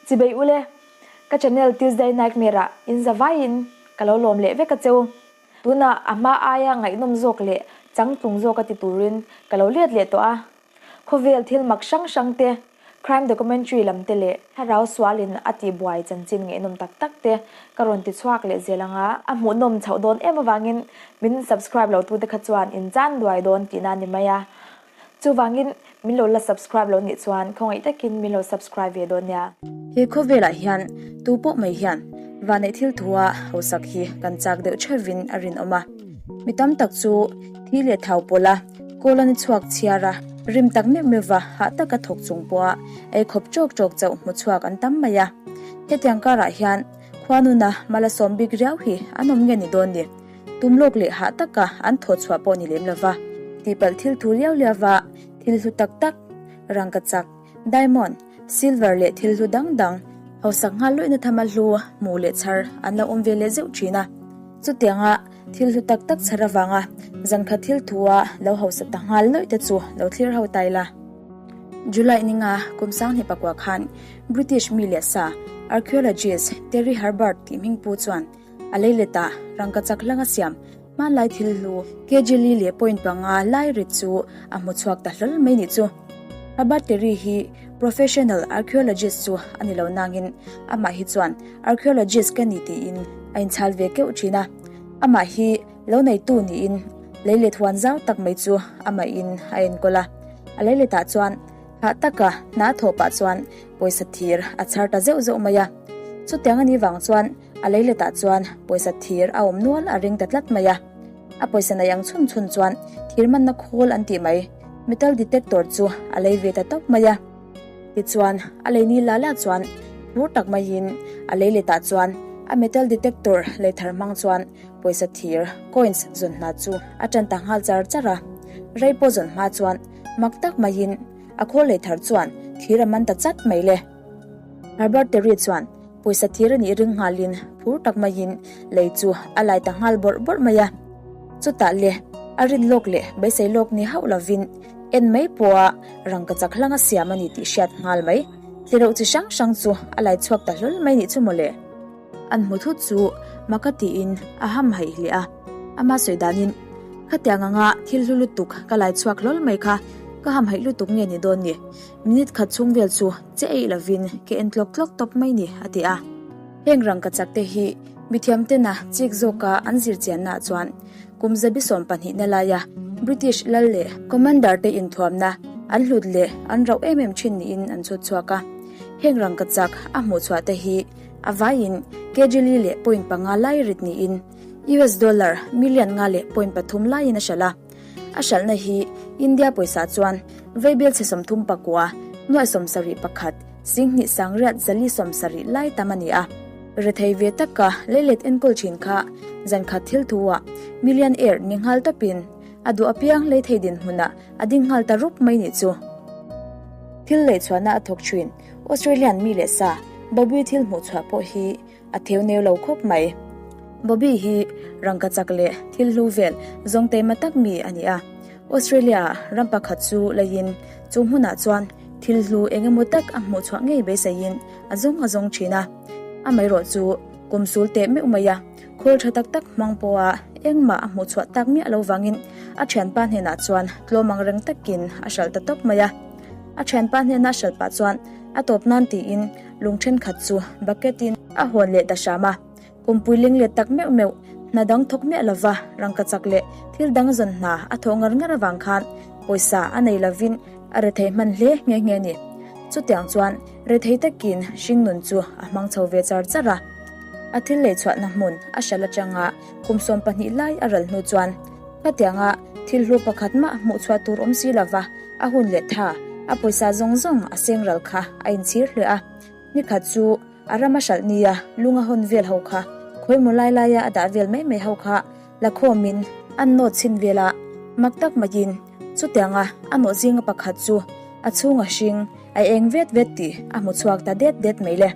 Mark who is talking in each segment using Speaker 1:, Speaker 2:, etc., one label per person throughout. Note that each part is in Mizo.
Speaker 1: Chibei ule, ka channel Tuesday Nightmare ah in za vaiin ka lo lawm leh vek a cheu. Tunah a hma aia ngaihnawm zawk leh changtlung zawk a ti turin ka lo let leh tawh a. Khawvel thil mak hrang hrang te, crime documentary lam te leh thlarau sualin a tihbuai chanchin ngaihnawm tak tak te ka rawn ti chhuak leh zel ang a. A hmuhnawm chhoh dawn em avangin min subscribe lo tute kha chuan in chan duai dawn tihna a ni mai a. Chuvangin min lo la subscribe lo nih chuan khawngaih takin min lo subscribe ve dawn nia.
Speaker 2: He khawvelah hian tu pawh mai hian vanneih thil thua hausak hi kan chak deuh theuhin a rinawm a. Mi tam tak chu thi leh thau pawlh a, kawl a ni chhuak chhiar a, rim tak meuh meuh va hah taka thawk chung pawha ei khawp ṭawk ṭawk chauh hmu chhuak an tam mai a. Hetiang karah hian khuanuna mala sawm bik riau hi an awm nge ni dawn ni? Tum lawk leh hah taka an thaw chhuah pawh ni lem lova, tihpalh thil thu liau liau va thil hlu tak tak, rangkachak, diamond, silver leh thil hlu dang dang hausak nghal luihna thama hlu hmuh leh chhar an lo awm ve leh zeuh thin a. Chutianga thil hlu tak tak chhar avanga zankhat thil thua lo hausa ta nghal luih te chu lo thlir ho tai la. July ninga kum sanghnih pakua khan British mi leh sa archaeologist Terry Herbert tih hmingpu chuan A lei let ah rangkachak hlang a siam. Hmanlai thil hlu kg li leh point panga lai rit chu a hmu chhuak ta hlawl mai nih chu. A battery hi professional archaeologist chu a ni lo nangin amah hi chuan archaeologist ka ni tiin a inchhal ve keuh thin a. Amah hi lo neitu niin lei let huan zau tak mai chu amahin a enkawl a. A lei letah chuan hah taka hna thawh pah chuan pawisa thir a chhar ta zeuh zeuh mai a. Chutiang a nih vang chuan A leiletah chuan pawisa thir a awm nual a ring ta tlat mai a. A pawisa nei ang chhun chhun chuan thir manna khawl an tih mai, metal detector chu a lei ve ta tawp mai a. Tichuan, a lei ni la la chuan phur tak maiin a leiletah chuan a metal detector lei thar hmang chuan pawisa thir, coins, zawn hna chu a tan ta nghal char char a. Rei pawh zawn hma chuan mak tak maiin a khawl lei thar chuan thir a man ta chat mai le. Herbert Terry chuan Pawisa thir a nih ring nghalin phur tak maiin lei chu a lai ta nghal bawrh bawrh mai a. Chutah le, a rin lawk leh beisei lawk ni hauh lovin en mai pawha rangkachak hlang a siam a ni tih hriat nghal mai. Tlereuh chi hrang hrang chu a lai chhuak ta hlawl mai nih chu mawle. An hmu thut chu maka tiin a ham haih hle a. Ama sawi danin, Khatiang anga thil hlu lutuk ka lai chhuak hlawl mai kha ka ham haih lutuk nge ni dawn ni? Minute khat chhung vel chu che eih lovin ke en tlawk tlawk tawp mai ni, a ti a. Heng rangkachak te hi mithiam tena chik zawka an zir chiannaah chuan kum zabi 12 na laia British lal leh commander te inthuamna an hlut leh an rauh em em thin niin an chhut chhuak a. Heng rangkachak a hmuh chhuah te hi a vaiin kg li leh point panga lai rit niin US dollar million nga leh point pathum laiin a hralh a. A hralhna hi India pawisa chuan veibil chhe 39, nuaih 71, 20 sangriat zali 70 lai tam a ni a. Rethei ve taka leilet enkawl thin kha zankhat thil thu-ah millionaire ni nghal tawpin a duh apiang leithei dinhmunah a ding nghal ta rup mai nih chu. Thil lehchhuahna a thawk thin Australian mi leh sa Bobby thil hmuhchhuah pawh hi A theu neu lo khawp mai. Bobby hi rangkachak leh thil hlu vel zawng teima tak mi a ni a. Australia ah ram pakhat chu leiin chu hmunah chuan thil hlu eng emaw tak a hmuh chhuah ngei beiseiin a zawng a zawng thin a. Amaherawh chu kum sul teh meuh mai a, khawl tha tak tak hmang pawha engmah a hmuh chhuah tak miah lo vangin a thianpa hnenah chuan tlawm ang reng takin a hralh ta tawp mai a. A thianpa hnena hralh pah chuan a tawp nan tiin Lung thenkhat chu bucket in a hawn leh ta hram a, kumpui ling let tak meuh meuh, hna dang thawk miah lova rangkachak leh thil dang zawn hna a thawh ngar ngar avang khan pawisa a nei lovin a rethei hman hle nghe nghe a ni. Chutiang chuan rethei takin hringnun chu a hmang chho ve char char a. A thil lei chhuahna hmun a hral atanga kum 12 lai a ral hnu chuan khatianga thil hlu pakhat mah hmuh chhuah tur awm si lova A hun leh tha, a pawisa zawng zawng a seng ral kha a inchhir hle a. Nikhat chu a ram a hralh nia lung a hawn vel ho kha khawimaw lai laia a dah vel mai mai ho kha la khawmin an nawt chhin vel a. Mak tak maiin chutianga a nawh zinga pakhat chu a chhung a hring a eng vet vet tih a hmu chhuak ta det det mai le.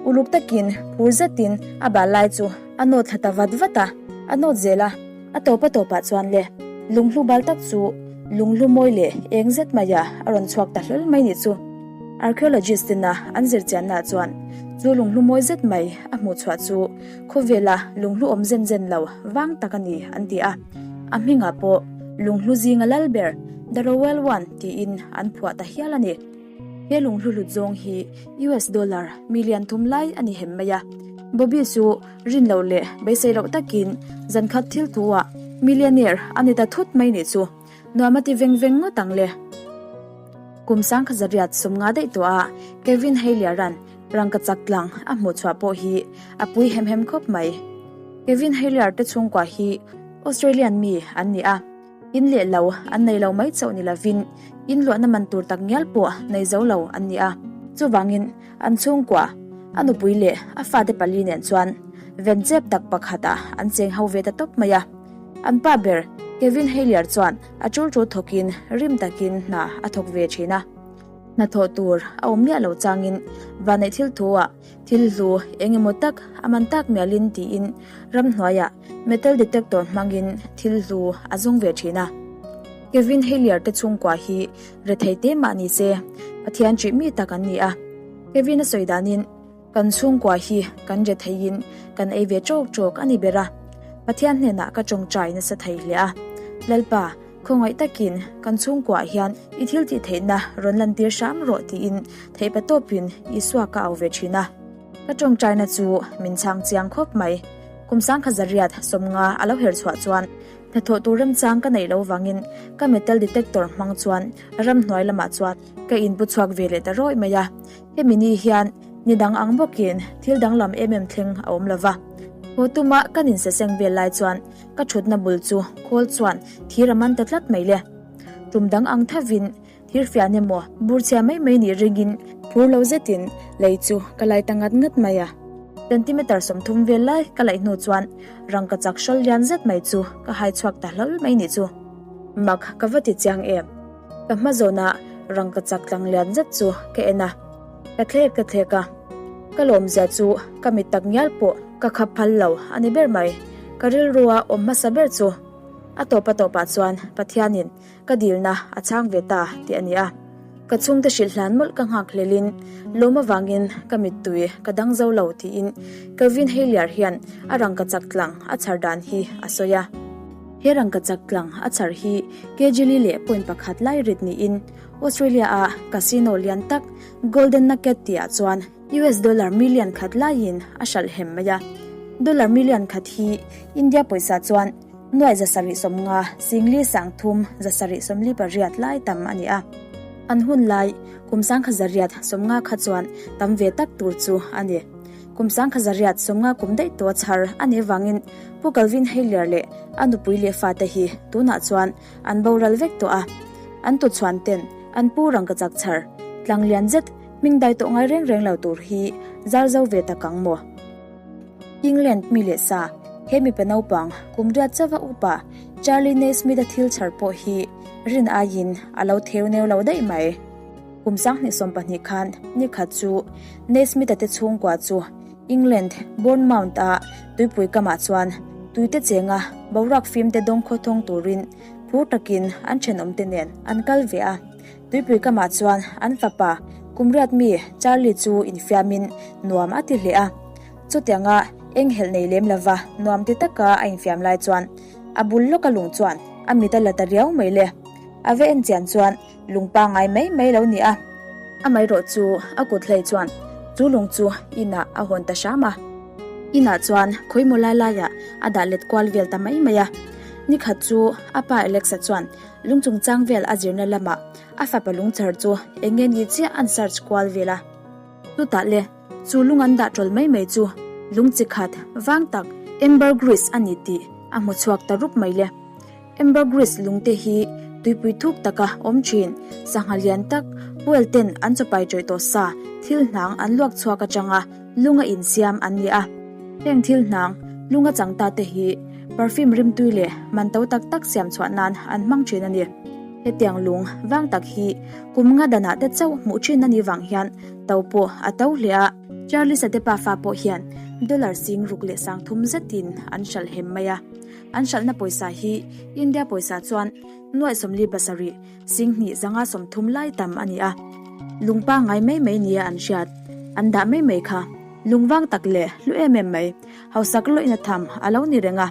Speaker 2: Uluk takin phur zetin a bal lai chu a nawt thla ta vat vat a, a nawt zel a. A tawp a tawpah chuan le, lunghlu bal tak chu lunghlu mawi leh eng zet maiah a rawn chhuak ta hlawl mai nih chu. Archaeologist tena an zirchiannaah chuan chu lunghlu mawi zet mai a hmuh chhuah chu khawvela lunghlu awm zen zen lo vang tak a ni an ti a. A hmingah pawh lunghlu zinga lal ber The Royal One tiin an phuah ta hial a ni. He lunghlu hlut zawng hi US dollar million thum lai a ni hem mai a. Bobby chu rin loh leh beisei loh takin zan khat thil thu ah millionaire a ni ta thut mai nih chu. Nuam a ti veng veng ngawt ang le. Kum sangkhat zariat sawmnga daih tawh a Kevin Heiliaran rangkachak tlang a hmuh chhuah pawh hi a pui hem hem khawp mai. Kevin Heiliar te chhungkua hi Australian mi an ni a, in leh lo an nei lo mai chauh ni lovin in luahna man tur tak ngial pawh nei zo lo an ni a. Chuvangin an chhungkua, a nupui leh a fate pali nen chuan ven chep tak pakhatah an cheng ho ve ta tawp mai a. An pa ber Kevin Heiliar chuan a tul tul thawkin rim takin hna a thawk ve thin a. Hnathawh tur a awm miah lo changin vanneih thil thu-ah thil hlu eng emaw tak a man tak mialin tiin ramhnuaiah metal detector hmangin thil hlu a zawng ve thin a. Kevin Heiliar te chhungkua hi rethei te mah ni se Pathian ṭih mi tak an ni a. Kevin a sawi danin. Kan chhungkua hi kan re theiin kan ei ve ṭawk ṭawk a ni ber a, Pathian hnenah ka ṭawngṭai nasa thei hle a. Lalpa, khawngaih takin kan chhungkuaah hian i thil tih theihna rawn lantir hram rawh tiin theihpa tawpin Isua ka au ve ṭhin a. Ka ṭawngṭaina chu min chhang chiang khawp mai. Kum sangkhat zariat 50 a lo her chhuah chuan hnathawh tur remchang ka neih loh vangin ka metal detector hmang chuan ramhnuai lamah chuan ka inpu chhuak ve leh ta rawih mai a. Hemi ni hian ni dang ang bawkin thil danglam em em thleng a awm lova. Haw tuma kan insaseng vel lai chuan ka thutna bul chu khawl chuan thir a man ta tlat mai le. Tum dang ang thavin thir fian emaw bur chhia mai mai nih ringin phur lo zetin lei chu ka lai ta ngat ngat mai a. Centimeter 30 vel lai ka laih hnu chuan rangkachak hrawl lian zet mai chu ka hai chhuak ta hlawl mai nih chu. Mak ka va ti chiang em. Ka hma zawnah rangkachak tlang lian zet chu ka en a, ka thlek ka thlek a, ka lawmzia chu ka mit tak ngial pawh ka khap phal lo a ni ber mai. Ka rilrua awm hmasa ber chu a tawp a tawpah chuan Pathianin ka dilna a chhang ve ta tih a ni a. Ka chhungte hrilh hlan mawlh ka nghak hlelin lawm avangin ka mittui ka dang zo lo tiin Kelvin Heiliar hian a rangkachak tlang a chhar dan hi a sawi a. He rangkachak tlang a chhar hi kg li leh point pakhat lai rit niin Australia a casino lian tak Golden Nugget tihah chuan US dollar million khat laiin a hralh hem mai a. Dollar million khat hi India pawisa chuan nuai 750 singli 30 748 lai tam a ni a. An hun lai kum 1950 kha chuan tam ve tak tur chu a ni. Kum 1950 kum daih tawh a chhar a nih avangin Pu Calvin Heiliar leh a nupui leh fate hi tunah chuan an boral vek tawh a. An tuchhuan ten an pu rangkachak chhar tlang lian zet hming dai tawh ngai reng reng lo tur hi zar zo ve tak ang maw? England mi leh sa, he mipa naupang kum riat chauha upa Charlie Naismith-a thil chhar pawh hi rin aiin a lo theu neu lo daih mai. Kum 2020 khan ni khat chu Naismith-a te chhungkua chu England, Bournemouth-a tuipui kamah chuan tuite chenga boruak fimte dawng khawthawng turin phur takin an thenawmte nen an kal ve a. Tuipui kamah chuan an fapa kum riat mi Charlie chu infiamin nuam a ti hle a. Chutianga eng helh nei lem lova nuam ti taka a infiam lai chuan a bul lawka lung chuan a mit a la ta riau mai le. A va en chian chuan lung pangngai mai mai lo ni a. Amaherawh chu a kut hlei chuan chu lung chu inah a hawn ta hram a. Inah chuan khawimaw lai laiah a dah let kual vel ta mai mai a. Nikhat chu a pa Alexa chuan lung chungchang vel a zirna lamah a fapa lungchar chu eng nge ni chiah an search kual vel a. Chutah le chu lung an dah tawl mai mai chu lung chi khat vang tak ambergris a ni tih a hmu chhuak ta rup mai le. Ambergris lungte hi tuipui thuk taka awm thin, sangha lian tak whale ten an chawpai tawih tawh sa thil hnang an luak chhuak atanga lunga insiam an ni a. Heng thil hnang lunga chang ta te hi perfume rimtui leh man to tak tak siam chhuah nan an hmang thin a ni. Hetiang lung vang tak hi kum nga danah te chauh hmuh thin a nih vang hian to pawh a to hle a. Charlie Satepa fa pawh hian dollar sing ruk leh 30 zetin an hralh hem mai a. An hralhna pawisa hi India pawisa chuan nuaih 47 singhnih 130 lai tam a ni a. Lung pangngai mai mai nia an hriat, an dah mai mai kha. Lung vang tak leh hlu em em mai, hausak lawih na tham a lo ni reng a.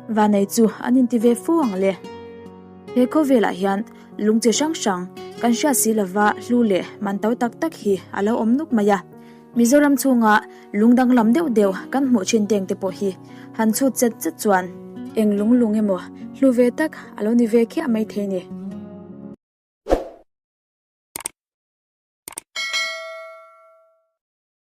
Speaker 2: Vanei chu an inti ve fu ang le. He khawvelah hian lung chi hrang hrang kan hriat si lova hlu leh man to tak tak hi a lo awm nuk mai a. Mizoram chhunga lung danglam deuh deuh kan hmuh thin teng te pawh hi han chhut chet chet chuan eng lung lung emaw hlu ve tak a lo ni ve khiah mai thei ni.